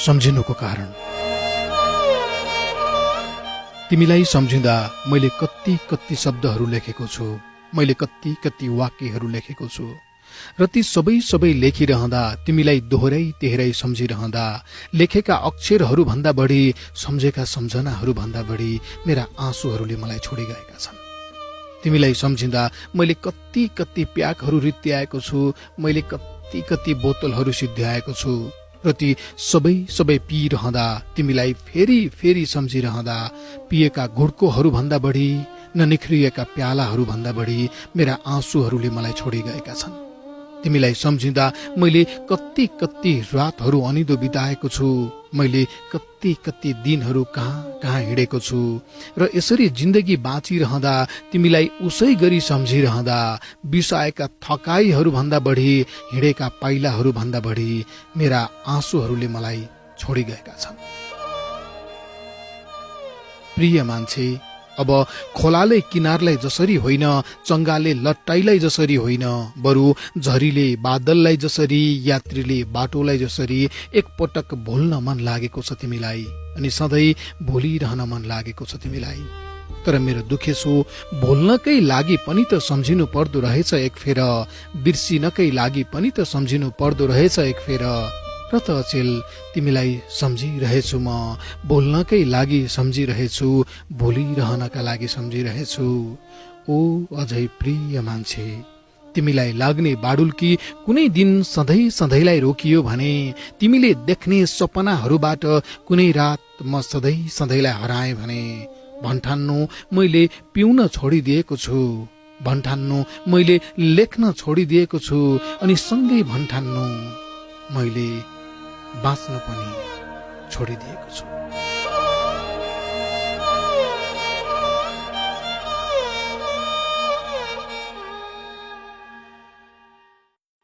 सम्झिनुको कारण। तिमीलाई सम्झिँदा मैले कति कति शब्दहरू लेखेको छु, मैले कति कति वाक्यहरू लेखेको छु र ती सबै लेखिरहँदा तिमीलाई दोहोऱ्याइ सम्झिरहँदा लेखेका अक्षरहरू भन्दा बढी सम्झेका सम्झनाहरू भन्दा बढी मेरा आँसुहरूले मलाई छोडी गएका छन्। तिमीलाई सम्झिँदा मैले कति कति प्याकहरू रित्याएको छु, मैले कति कति बोतलहरू सिद्ध्याएको छु र ती सबै पिइरहँदा तिमीलाई फेरि सम्झिरहँदा पिएका घुड्कोहरू भन्दा बढी ननिख्रिएका प्यालाहरू भन्दा बढी मेरा आँसुहरूले मलाई छोडी गएका छन्। तिमीलाई सम्झिँदा मैले कति कति रातहरू अनिदो बिताएको छु, मैले कति कति दिनहरू कहाँ हिँडेको छु र यसरी जिन्दगी बाँचिरहँदा तिमीलाई उसै गरी सम्झिरहँदा बिसाएका थकाइहरू भन्दा बढी हिँडेका पाइलाहरू भन्दा बढी मेरा आँसुहरूले मलाई छोडी गएका छन्। प्रिय मान्छे, अब खोलाले किनारलाई जसरी होइन, चङ्गाले लट्टाइलाई जसरी होइन, बरु झरीले बादललाई जसरी, यात्रीले बाटोलाई जसरी एकपटक भुल्न मन लागेको छ तिमीलाई, अनि सधैँ भुलिरहन मन लागेको छ तिमीलाई। तर मेरो दुखेसो भुल्नकै लागि पनि त सम्झिनु पर्दो रहेछ एक फेर, बिर्सिनकै लागि पनि त सम्झिनु पर्दो रहेछ एक फेर। र त अचेल तिमीलाई सम्झिरहेछु म, बोल्नकै लागि सम्झिरहेछु, भुलिरहनका लागि सम्झिरहेछु। ओ अझै प्रिय मान्छे, तिमीलाई लाग्ने बाडुल्की कुनै दिन सधैँलाई रोकियो भने, तिमीले देख्ने सपनाहरूबाट कुनै रात म सधैँलाई हराएँ भने, भन्ठान्नु मैले पिउन छोडिदिएको छु, भन्ठान्नु मैले लेख्न छोडिदिएको छु, अनि सँगै भन्ठान्नु मैले बाँच्न पनि छोडिदिएको छु।